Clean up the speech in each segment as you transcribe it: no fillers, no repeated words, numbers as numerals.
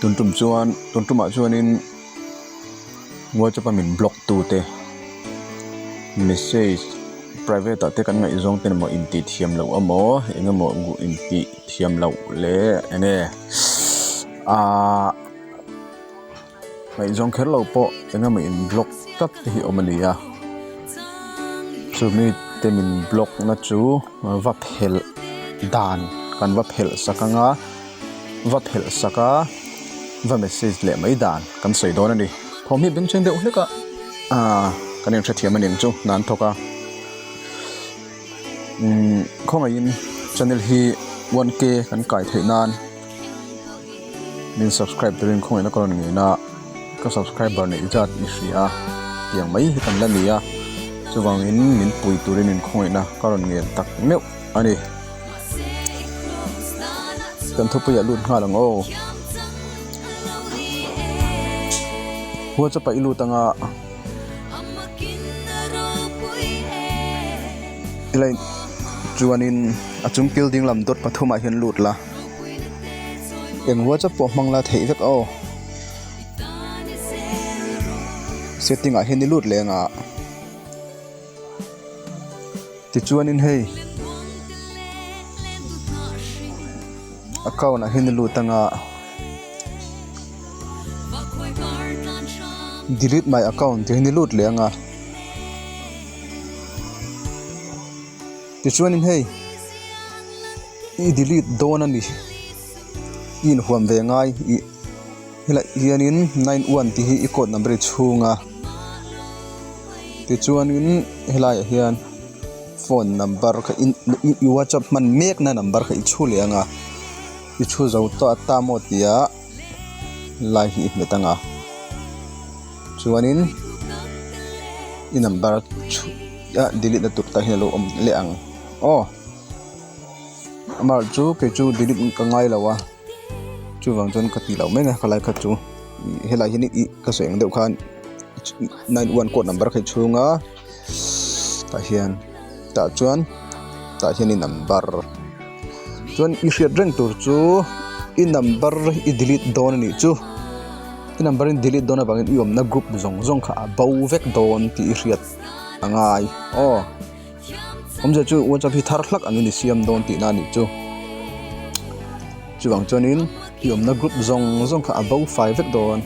Tun tum chuan tun tumah chuanin whatsapp a min block tute message private ah te kan ngaihzawng te emaw intih thiam loh emaw eng emaw intih thiam loh leh eng nge ahh Ngaihzawng kher lo pawh eng emaw in block tlat te hi awm a ni a, chumi te min block na chu va phelh dan kan va phelh sak ang a, va phelh sak a va message leh mai dan kan sawi dawn a ni. Thawm hi bengchheng deuh hlek a aaa kan inhrethiam a ni ang chu hna an thawk a umm khawngaihin channel hi one k kan kai theih nan. Min subscribe turin khawngaihna ka rawn ngei na ka subscriber neih zat i hria tiang mai hi kan la ni a chuvangin min pui turin in khawngaihna ka rawn ngen tak meuh a ni kan thupuiah lut nghal ang aw whatsapp ah i lut anga helai chuanin a chung kil ding lam dawt pathumah hian lut la. Eng whatsapp pawh hmang la theih vek aw. Setting ah hian i lut leh ang a. Tichuanin hei account ah hian i lut ang a. Delete my account tih hian i lut leh ang a. Tichuanin hei. I delete dawn a ni i inhuam ve ngai ih helai hianin nine one tih hi i code number i chhung a tichuanin helaiah hian phone number kha i i whatsapp hman mekna number kha i chhu leh ang a i chhu zo tawh ta maw tia lai hi i hmet ang a chuanin i number chhu ah delete na tur tah hian a lo awm leh ang aw. Amah chu kei chu delete ka ngai lo a chuvang chuan ka ti lo mai a khalai kha chu helai hian ih ka sawi ang deuh khan nine one code number kha i chhung a tah hian tah chuan tah hian i number chuan i hriat reng tur chu i number i delete dawn a nih chu i number i delete dawn avangin i awmna group zawng zawng kha a bo vek dawn tih i hriat a ngai aw. Awmzia chu whatsapp hi thar hlak angin i siam dawn tihna a nih chu. Chuvang chuanin i awmna group zawng zawng kha a bo fai vek dawn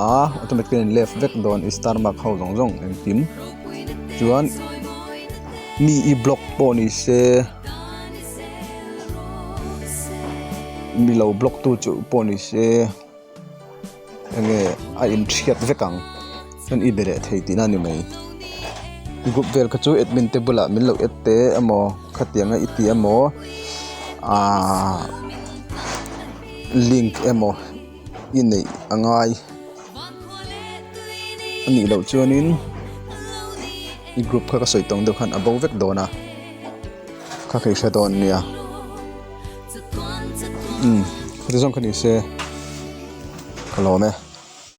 a automatic in left vek dawn i star mark ho zawng zawng engkim chuan mi i block pawh ni se mi lo block tu chu pawh ni se. Enge a inthiat vek ang chuan i be leh thei tihna a ni mai group vel kha chu admin te bulah min lo add te emaw khatianga i ti emaw ahh link emaw i neih a ngai a nih loh chuanin i group kha ka sawi tawng deuh khan a bo vek dawn a kha ka i hre dawn nia. Umm khati zawng kha ni se ka lawm e.